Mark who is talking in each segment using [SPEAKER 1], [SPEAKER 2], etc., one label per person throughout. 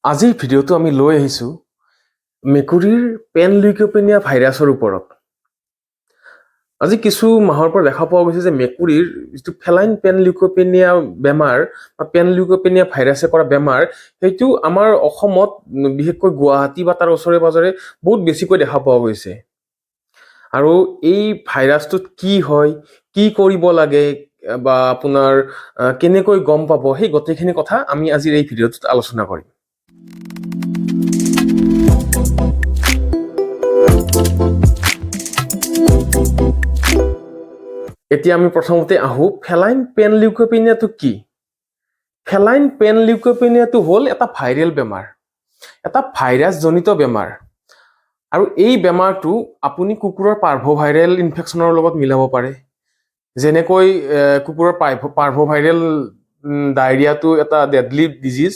[SPEAKER 1] আজিৰ ভিডিঅ'টো আমি লৈ আহিছোঁ মেকুৰীৰ পেনলিউকোপেনিয়া ভাইৰাছৰ ওপৰত। আজি কিছু মাহৰ পৰা দেখা পোৱা গৈছে যে মেকুৰীৰ যিটো ফেলাইন পেনলিউকোপেনিয়া বেমাৰ বা পেনলিউকোপেনিয়া ভাইৰাছে কৰা বেমাৰ, সেইটো আমাৰ অসমত বিশেষকৈ গুৱাহাটী বা তাৰ ওচৰে পাজৰে বহুত বেছিকৈ দেখা পোৱা গৈছে। আৰু এই ভাইৰাছটোত কি হয়, কি কৰিব লাগে বা আপোনাৰ কেনেকৈ গম পাব, সেই গোটেইখিনি কথা আমি আজিৰ এই ভিডিঅ'টোত আলোচনা কৰিম। এতিয়া আমি প্ৰথমতে আহোঁ ফেলাইন পেনলিউকোপেনিয়াটো কি। ফেলাইন পেনলিউকোপেনিয়াটো হ'ল এটা ভাইৰেল বেমাৰ, এটা ভাইৰাছজনিত বেমাৰ। আৰু এই বেমাৰটো আপুনি কুকুৰৰ পাৰ্ভোভাইৰেল ইনফেকশ্যনৰ লগত মিলাব পাৰে। যেনেকৈ কুকুৰৰ পাৰ্ভোভাইৰেল ডায়েৰিয়াটো এটা ডেডলি ডিজিজ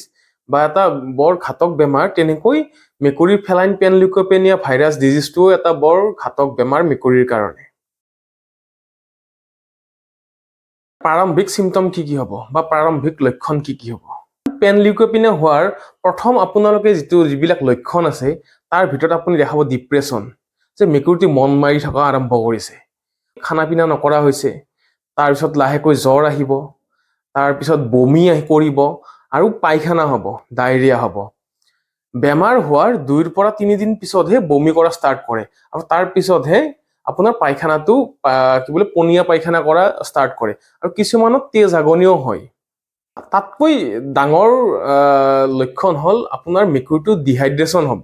[SPEAKER 1] বা এটা বৰ ঘাতক বেমাৰ, তেনেকৈ মেকুৰীৰ ফেলাইন পেনলিউকোপেনিয়া ভাইৰাছ ডিজিজটোও এটা বৰ ঘাতক বেমাৰ মেকুৰীৰ কাৰণে। প্ৰাৰম্ভিক চিমটম কি কি হ'ব বা প্ৰাৰম্ভিক লক্ষণ কি কি হ'ব? পেনলিউকোপেনিয়া হোৱাৰ প্ৰথম আপোনালোকে যিবিলাক লক্ষণ আছে তাৰ ভিতৰত আপুনি দেখাব ডিপ্ৰেছন, যে মেকুৰীটো মন মাৰি থকা আৰম্ভ কৰিছে, খানা পিনা নকৰা হৈছে, তাৰপিছত লাহেকৈ জ্বৰ আহিব, তাৰপিছত বমি আহি কৰিব আৰু পায়খানা হ'ব, ডায়েৰিয়া হ'ব। বেমাৰ হোৱাৰ 2ৰ পৰা 3 দিন পিছতহে বমি কৰা ষ্টাৰ্ট কৰে আৰু তাৰ পিছতহে আপোনাৰ পায়খানাটো কি বোলে পনীয়া পায়খানা কৰা ষ্টাৰ্ট কৰে আৰু কিছুমানত তেজ হাগনিও হয়। তাতকৈ ডাঙৰ লক্ষণ হ'ল আপোনাৰ মেকুৰীটো ডিহাইড্ৰেশ্যন হ'ব।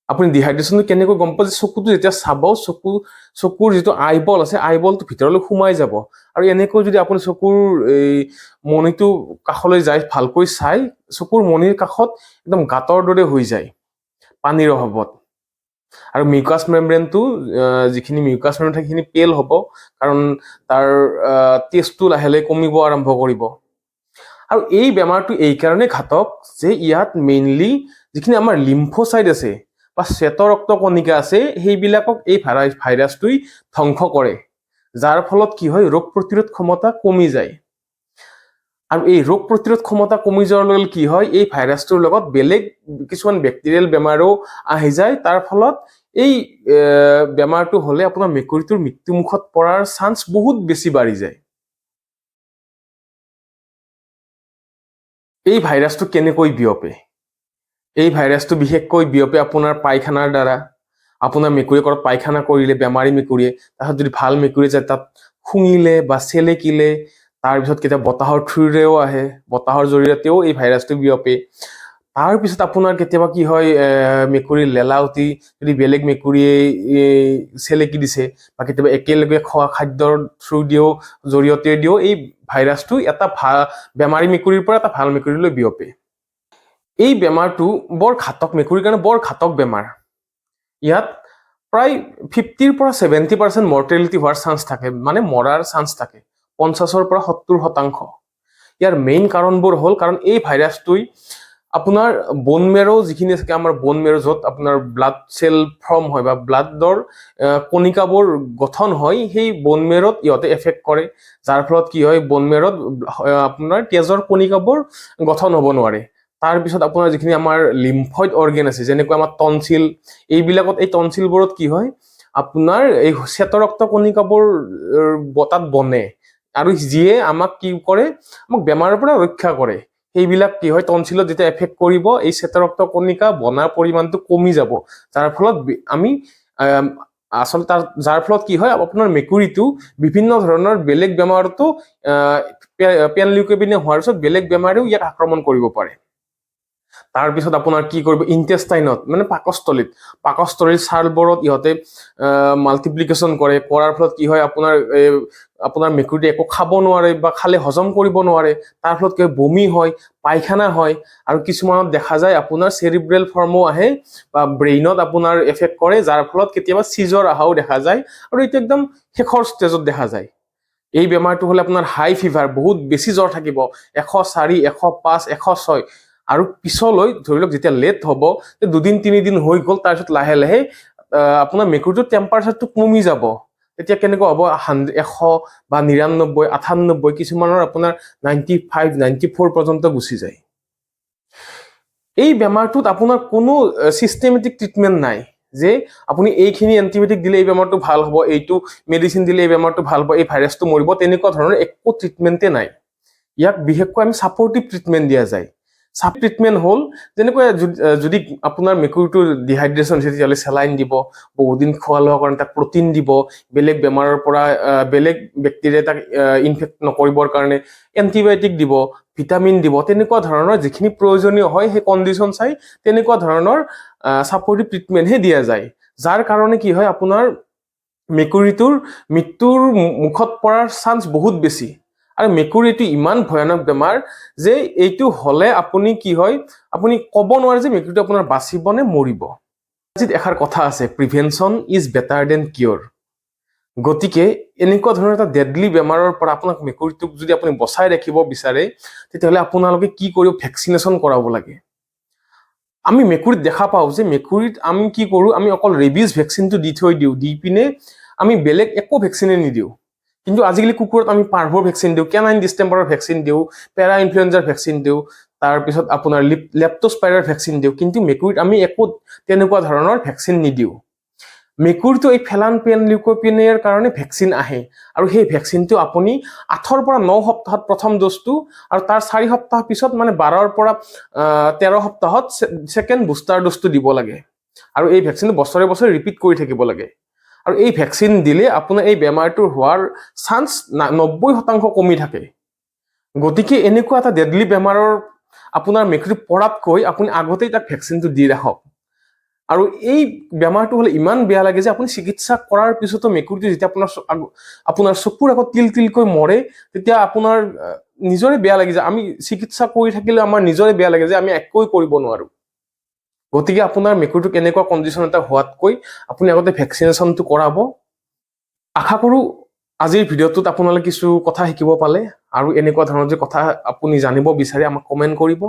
[SPEAKER 1] আপুনি ডিহাইড্ৰেশ্যনটো কেনেকৈ গম পাব যে চকুটো যেতিয়া চাব, চকুৰ যিটো আইবল আছে, আইবলটো ভিতৰলৈ সোমাই যাব। আৰু এনেকৈ যদি আপুনি চকুৰ এই মণিটো কাষলৈ যায়, ভালকৈ চাই চকুৰ মণিৰ কাষত একদম গাঁতৰ দৰে হৈ যায় পানীৰ অভাৱত। আৰু মিউকাছ মেমব্ৰেনটো, যিখিনি মিউকাছ মেমব্ৰেন থাকে সেইখিনি পেল হ'ব, কাৰণ তাৰ টেষ্টটো লাহে লাহে কমিব আৰম্ভ কৰিব। আৰু এই বেমাৰটো এইকাৰণে ঘাতক যে ইয়াত মেইনলি যিখিনি আমাৰ লিম্ফোচাইট আছে বা শ্বেত ৰক্ত কণিকা আছে, সেইবিলাকক এই ভাইৰাছটোই ধ্বংস কৰে, যাৰ ফলত কি হয়, ৰোগ প্ৰতিৰোধ ক্ষমতা কমি যায়। আৰু এই ৰোগ প্ৰতিৰোধ ক্ষমতা কমি যোৱাৰ লগে লগে কি হয়, এই ভাইৰাছটোৰ লগত বেলেগ কিছুমান বেক্টেৰিয়েল বেমাৰো আহি যায়। তাৰ ফলত এই বেমাৰটো হ'লে আপোনাৰ মেকুৰীটোৰ মৃত্যুমুখত পৰাৰ চান্স বহুত বেছি বাঢ়ি যায়। এই ভাইৰাছটো কেনেকৈ বিয়পে? এই ভাইৰাছটো বিশেষকৈ বিয়পে আপোনাৰ পায়খানাৰ দ্বাৰা। আপোনাৰ মেকুৰীয়ে ক'ৰবাত পায়খানা কৰিলে, বেমাৰী মেকুৰীয়ে, তাৰপিছত যদি ভাল মেকুৰী যায় তাত শুঙিলে বা চেলেকিলে, তাৰপিছত কেতিয়াবা বতাহৰ থ্ৰুৰেও আহে, বতাহৰ জৰিয়তেও এই ভাইৰাছটো বিয়পে। তাৰপিছত আপোনাৰ কেতিয়াবা কি হয়, মেকুৰীৰ লেলাউটি যদি বেলেগ মেকুৰীয়ে চেলেকি দিছে বা কেতিয়াবা একেলগে খোৱা খাদ্যৰ থ্ৰু দিও, জৰিয়তে দিও এই ভাইৰাছটো এটা বেমাৰী মেকুৰীৰ পৰা এটা ভাল মেকুৰীলৈ বিয়পে। এই বেমাৰটো বৰ ঘাতক, মেকুৰীৰ কাৰণে বৰ ঘাতক বেমাৰ। ইয়াত প্ৰায় 50ৰ পৰা 70% মৰ্টেলিটি হোৱাৰ চান্স থাকে, মানে মৰাৰ চান্স থাকে 50ৰ পৰা 70%। ইয়াৰ মেইন কাৰণবোৰ হ'ল, কাৰণ এই ভাইৰাছটোই আপোনাৰ বন মেৰ' যিখিনি থাকে, আমাৰ বন মেৰ' য'ত আপোনাৰ ব্লাড চেল ফৰ্ম হয় বা ব্লাডৰ কণিকাবোৰ গঠন হয়, সেই বন মেৰ'ত ইহঁতে এফেক্ট কৰে, যাৰ ফলত কি হয়, বন মেৰ'ত আপোনাৰ তেজৰ কণিকাবোৰ গঠন হ'ব নোৱাৰে। তাৰপিছত আপোনাৰ যিখিনি আমাৰ লিম্ফইড অৰ্গেন আছে, যেনেকৈ আমাৰ টনচিল, এইবিলাকত এই টনচিলবোৰত কি হয়, আপোনাৰ এই শ্বেতৰক্ত কণিকাবোৰ তাত বনে আৰু যিয়ে আমাক কি কৰে, আমাক বেমাৰৰ পৰা ৰক্ষা কৰে। সেইবিলাক কি হয়, টনচিলত যেতিয়া এফেক্ট কৰিব, এই শ্বেতৰক্ত কণিকা বনাৰ পৰিমাণটো কমি যাব, যাৰ ফলত আমি আচলতে তাৰ যাৰ ফলত কি হয়, আপোনাৰ মেকুৰীটো বিভিন্ন ধৰণৰ বেলেগ বেমাৰতো পেনলিউকোপেনিয়া হোৱাৰ পিছত বেলেগ বেমাৰেও ইয়াক আক্ৰমণ কৰিব পাৰে। তাৰপিছত আপোনাৰ কি কৰিব, ইণ্টেষ্টাইনত মানে পাকস্থলীৰ ছালবোৰত ইহঁতে মাল্টিপ্লিকেশ্যন কৰে। কৰাৰ ফলত কি হয়, আপোনাৰ মেকুৰীটোৱে একো খাব নোৱাৰে বা খালে হজম কৰিব নোৱাৰে। তাৰ ফলত কি হয়, বমি হয়, পায়খানা হয় আৰু কিছুমানত দেখা যায় আপোনাৰ চেৰিব্ৰেল ফৰ্মো আহে বা ব্ৰেইনত আপোনাৰ এফেক্ট কৰে, যাৰ ফলত কেতিয়াবা চিজৰ অহাও দেখা যায় আৰু এইটো একদম শেষৰ ষ্টেজত দেখা যায়। এই বেমাৰটো হ'লে আপোনাৰ হাই ফিভাৰ, বহুত বেছি জ্বৰ থাকিব, 104, 105, 106 আৰু পিছলৈ ধৰি লওক যেতিয়া লেট হ'ব, 2 দিন 3 দিন হৈ গ'ল, তাৰপিছত লাহে লাহে আপোনাৰ মেকুৰীটোৰ টেম্পাৰেচাৰটো কমি যাব। তেতিয়া কেনেকুৱা হ'ব, 100 বা 99, 98, কিছুমানৰ আপোনাৰ 95, 94 পৰ্যন্ত গুচি যায়। এই বেমাৰটোত আপোনাৰ কোনো চিষ্টেমেটিক ট্ৰিটমেণ্ট নাই যে আপুনি এইখিনি এণ্টিবায়'টিক দিলে এই বেমাৰটো ভাল হ'ব, এইটো মেডিচিন দিলে এই বেমাৰটো ভাল হ'ব, এই ভাইৰাছটো মৰিব, তেনেকুৱা ধৰণৰ একো ট্ৰিটমেণ্টে নাই। ইয়াক বিশেষকৈ আমি ছাপৰ্টিভ ট্ৰিটমেণ্ট দিয়া যায়। চাব ট্ৰিটমেণ্ট হ'ল যেনেকৈ যদি আপোনাৰ মেকুৰীটোৰ ডিহাইড্ৰেশ্যন হৈছে, তেতিয়াহ'লে চেলাইন দিব, বহুত দিন খোৱা লোৱাৰ কাৰণে তাক প্ৰটিন দিব, বেলেগ বেমাৰৰ পৰা বেলেগ বেক্টেৰিয়া তাক ইনফেক্ট নকৰিবৰ কাৰণে এণ্টিবায়'টিক দিব, ভিটামিন দিব, তেনেকুৱা ধৰণৰ যিখিনি প্ৰয়োজনীয় হয় সেই কণ্ডিশ্যন চাই তেনেকুৱা ধৰণৰ ছাপৰ্টিভ ট্ৰিটমেণ্টহে দিয়া যায়। যাৰ কাৰণে কি হয়, আপোনাৰ মেকুৰীটোৰ মৃত্যুৰ মুখত পৰাৰ চান্স বহুত বেছি। আৰু মেকুৰীটো ইমান ভয়ানক বেমাৰ যে এইটো হ'লে আপুনি কি হয়, আপুনি ক'ব নোৱাৰে যে মেকুৰীটো আপোনাৰ বাচিব নে মৰিব। ইংৰাজীত এষাৰ কথা আছে, "Prevention is better than cure." গতিকে এনেকুৱা ধৰণৰ এটা ডেডলি বেমাৰৰ পৰা আপোনাক মেকুৰীটোক যদি আপুনি বচাই ৰাখিব বিচাৰে, তেতিয়াহ'লে আপোনালোকে কি কৰিব? ভেকচিনেশ্যন কৰাব লাগে। আমি মেকুৰীত দেখা পাওঁ যে মেকুৰীত আমি কি কৰোঁ, আমি অকল ৰেবিজ ভেকচিনটো দি থৈ দিওঁ, দি পিনে আমি বেলেগ একো ভেকচিনে নিদিওঁ। কিন্তু আজিকালি কুকুৰত আমি পাৰ্ভৰ ভেকচিন দিওঁ, কেনাইন ডিষ্টেম্পাৰৰ ভেকচিন দিওঁ, পেৰা ইনফ্লুৱেঞ্জাৰ ভেকচিন দিওঁ, তাৰপিছত আপোনাৰ লেপ্টোস্পাইৰাৰ ভেকচিন দিওঁ। কিন্তু মেকুৰীত আমি একো তেনেকুৱা ধৰণৰ ভেকচিন নিদিওঁ। মেকুৰীটো এই ফেলাইন পেন লিউকোপিনিয়াৰ কাৰণে ভেকচিন আহে আৰু সেই ভেকচিনটো আপুনি 8ৰ পৰা 9 সপ্তাহত প্ৰথম ড'জটো আৰু তাৰ 4 সপ্তাহ পিছত, মানে 12ৰ পৰা 13 সপ্তাহত ছেকেণ্ড বুষ্টাৰ ড'জটো দিব লাগে। আৰু এই ভেকচিনটো বছৰে বছৰে ৰিপিট কৰি থাকিব লাগে। আৰু এই ভেকচিন দিলে আপোনাৰ এই বেমাৰটোৰ হোৱাৰ চান্স 90% কমি থাকে। গতিকে এনেকুৱা এটা ডেডলি বেমাৰৰ আপোনাৰ মেকুৰী পৰাতকৈ আপুনি আগতেই তাক ভেকচিনটো দি ৰাখক। আৰু এই বেমাৰটো হ'লে ইমান বেয়া লাগে যে আপুনি চিকিৎসা কৰাৰ পিছতো মেকুৰীটো যেতিয়া আপোনাৰ চকুৰ আগত তিল তিলকৈ মৰে, তেতিয়া আপোনাৰ নিজৰে বেয়া লাগি যায়। আমি চিকিৎসা কৰি থাকিলে আমাৰ নিজৰে বেয়া লাগে যে আমি একোৱেই কৰিব নোৱাৰো। গতিকে আপোনাৰ মেকুৰীটো কেনেকুৱা কণ্ডিশ্যন এটা হোৱাতকৈ আপুনি আগতে ভেকচিনেশ্যনটো কৰাব। আশা কৰোঁ আজিৰ ভিডিঅ'টোত আপোনালোকে কিছু কথা শিকিব পালে। আৰু এনেকুৱা ধৰণৰ যে কথা আপুনি জানিব বিচাৰে, আমাক কমেণ্ট কৰিব।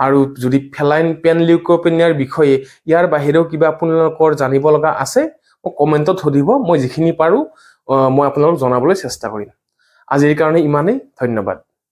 [SPEAKER 1] আৰু যদি ফেলাইন পেন লিউকোপেনিয়াৰ বিষয়ে ইয়াৰ বাহিৰেও কিবা আপোনালোকৰ জানিব লগা আছে, মোক কমেণ্টত সুধিব। মই যিখিনি পাৰোঁ মই আপোনালোকক জনাবলৈ চেষ্টা কৰিম। আজিৰ কাৰণে ইমানেই। ধন্যবাদ।